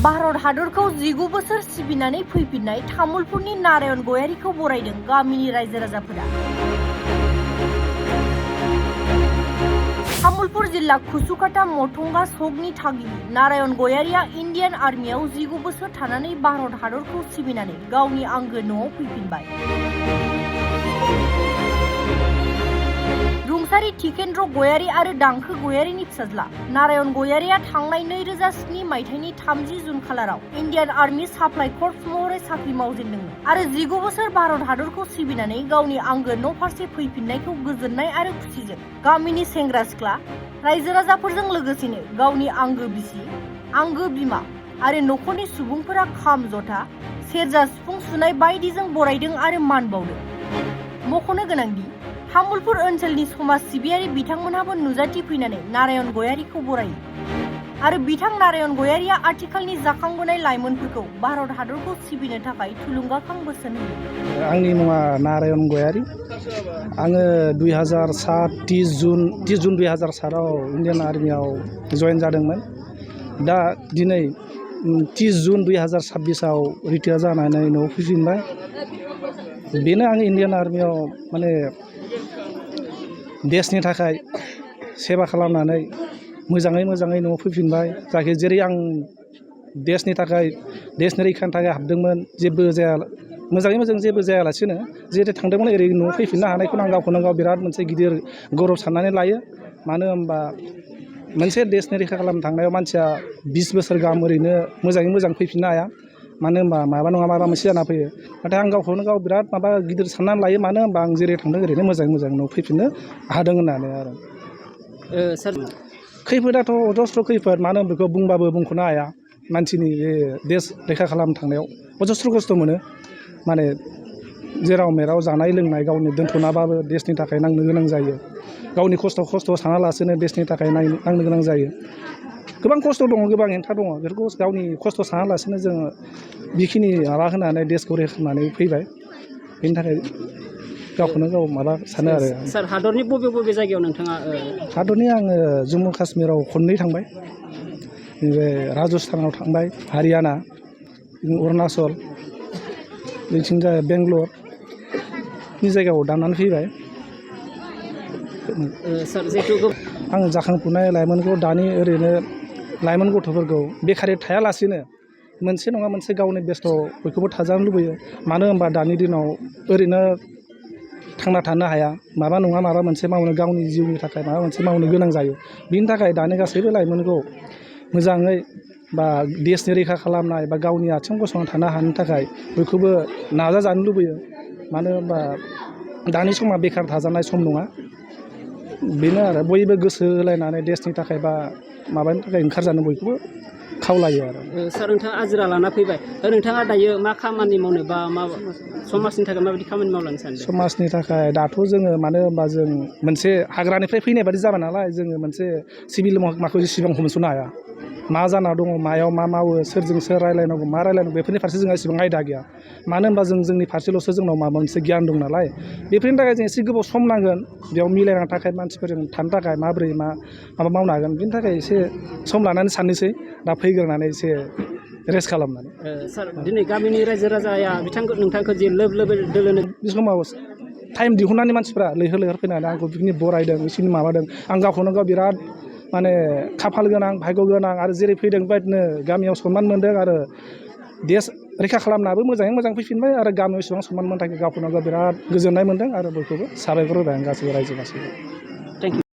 भारत हादरखौ 19 बोसोर सिबिनानै फैफिननाय तामुलपुरनि नारायण गयारीखौ बरायदों गामिनि रायजो राजाफोरा। तामुलपुर जिल्ला कुसुकाटा मथंगा सकनि थागिबि नारायण गयारीया इन्डियान आर्मियाव 19 बोसोर थानानै भारत हादरखौ सिबिनानै गावनि आंगो न'आव फैफिनबाय। रुंसारि थिकेन्द्र गयारी आरो दांखो गयारीनि फिसाज्ला नारायण गयारीया थांनाय 2007 मायथाइनि 30 जुन खालाराव इन्डियान आर्मि साप्लाइ कर्प्स महरै साख्रि मावजेनदोंमोन आरो 19 बोसोर भारत हादरखौ सिबिनानै गावनि आंगो न' फारसे फैफिननायखौ गोजोननाय आरो खुसिजों गामिनि सेंग्रा सिख्ला रायजो राजाफोरजों लोगोसेनो गावनि आंगो बिसि, आंगो बिमा आरो न'खरनि सुबुंफोरा खाम जथा, सेरजा सिफुं सुनाय बायदिजों बरायदों आरो मान बावदों। मख'नो गोनांदि तामुलपुर ओनसोलनि समाज सिबियारि बिथांमोनहाबो नुजाथि फैनानै नारायण गयारीखौ बरायो आरो बिथां नारायण गयारीया आथिखालनि जाखांबोनाय लाइमोनफोरखौ भारत हादरखौ सिबिनो थाखाय थुलुंगाखां बोसोन होयो। आंनि मुङा नारायण गयारी। आङो 2007 30 जुन 2007 आव इन्डियान आर्मियाव जयेन जादोंमोन। दा दिनै 30 जुन 2026 आव रिटायार जानानै न'आव फैफिनबाय। बेनो आं इन्डियान आर्मियाव माने देशनि थाखाय सेवा खालामनानै मोजाङै न'आव फैफिनबाय। जाहाथे जेरै आं देशनि थाखाय देशनि रैखानि थाखाय हाबदोंमोन, जेबो जाया मोजाङै मोजां जेबो जायालासिनो जेरै थांदोंमोन ओरै न'आव फैफिननो हानायखौनो आं गावखौनो गाव बिराद मोनसे गिदिर गौरब साननानै लायो। मानो होनबा मोनसे देशनि रैखा खालामनो थांनायाव मानसिया 20 बोसोर गाहाम ओरैनो मोजाङै मोजां फैफिननो हाया। मानो होनबा माबा नङा माबा मोनसे जाना फैयो। नाथाय आं गावखौनो गाव बिराद माबा गिदिर साननानै लायो। मानो होनबा आं जेरै थांदों ओरैनो मोजाङै न'आव फैफिननो हादों होननानै आरो। सार खैफोदाथ' अजस्र खैफोद, मानो होनबा बेखौ बुंबाबो बुंख'नो हाया। मानसिनि बे देश रैखा खालामनो थांनायाव अजस्र खस्थ' मोनो। माने जेराव मेराव जानाय लोंनाय गावनि दोनथ'नाबाबो देशनि थाखाय नांनो गोनां जायो। गावनि खस्थ' सानालासेनो देशनि थाखाय नांनो गोनां जायो। गोबां खस्थ' दङ, गोबां हेंथा दङ। बेफोरखौ गावनि खस्थ' सानालासेनो जोङो बेखिनि माबा होनानै देशखौ रैखा खालामनानै फैबाय। बेनि थाखाय गावखौनो गाव माबा सानो आरो। सार हादरनि बबे जायगायाव नोंथाङा? हादरनि आङो जम्मु काश्मीराव खननै थांबाय। बे राजस्थानाव थांबाय, हारियाना, अरुणाचल, बिथिंजाय बेंगलरनि जायगायाव दानानै फैबाय। सार जिहेतु आं जाखांफुनाय लाइमोनखौ दानि ओरैनो लाइमोन गथ'फोरखौ बेखारै थायालासेनो मोनसे नङा मोनसे गावनि बेस्थ' बयखौबो थाजानो लुबैयो। मानो होनबा दानि दिनाव ओरैनो थांना थानो हाया। माबा नङा माबा मोनसे मावनो, गावनि जिउनि थाखाय माबा मोनसे मावनो गोनां जायो। बिनि थाखाय दानि गासैबो लाइमोनखौ मोजाङै बा देशनि रैखा खालामनाय बा गावनि आथिं गसंना थानो हानो थाखाय बयखौबो नाजाजानो लुबैयो। मानो होनबा दानि समा बेखार थाजानाय सम नङा। बेनो आरो बयबो गोसो होलायनानै देशनि थाखाय बा माबानि थाखाय ओंखारजानो बयखौबो खावलायो आरो। सार नोंथाङा आजिरा लाना फैबाय। नोंथाङा दायो मा खामानि मावनो बा मा समाजनि थाखाय माबायदि खामानि मावलांनो सानदों? समाजनि थाखाय दाथ' जोङो मानो होनबा जों मोनसे हाग्रानिफ्राय फैनाय बादि जाबाय नालाय, जोङो मोनसे सिभिल महकमाखौ जेसेबां हमस'नो हाया। मा जाना दङ, मायाव मा मावो, सोरजों सोर रायलायनांगौ, मा रायलायनांगौ, बेफोरनि फारसे जोंहा एसेबां आयदा गैया। मानो होनबा जोंनि फारसेल'सो जोंनाव माबा मोनसे गियान दं नालाय। बेफोरनि थाखाय जों एसे गोबाव सम नांगोन बेयाव मिलायनो थाखाय, मानसिफोरजों थानो थाखाय माबोरै माबा मावनो हागोन। बिनि थाखाय एसे सम लानानै साननोसै, दा फैग्रोनानै एसे रेस्ट खालामनानै। सार दिनै गामिनि रायजो राजाया नोंथांखौ जे लोब दोलोनो बे समाव टाइम दिहुननानै मानसिफ्रा लैहोर फैनानै आंखौ बिदिनो बरायदों, बिसिनि माबादों। आं गावखौनो गाव बिराद माने खाफाल गोनां, भाग्य गोनां। आरो जेरै फैदों बेबायदिनो गामियाव सनमान मोनदों आरो देश रैखा खालामनाबो मोजाङै मोजां फैफिनबाय। आरो गामियाव एसेबां सनमान मोननो थाखाय गावखौनो गाव बिराद गोजोननाय मोनदों। आरो बयखौबो साबायखर होबाय आं गासैबो रायजो गासैबो।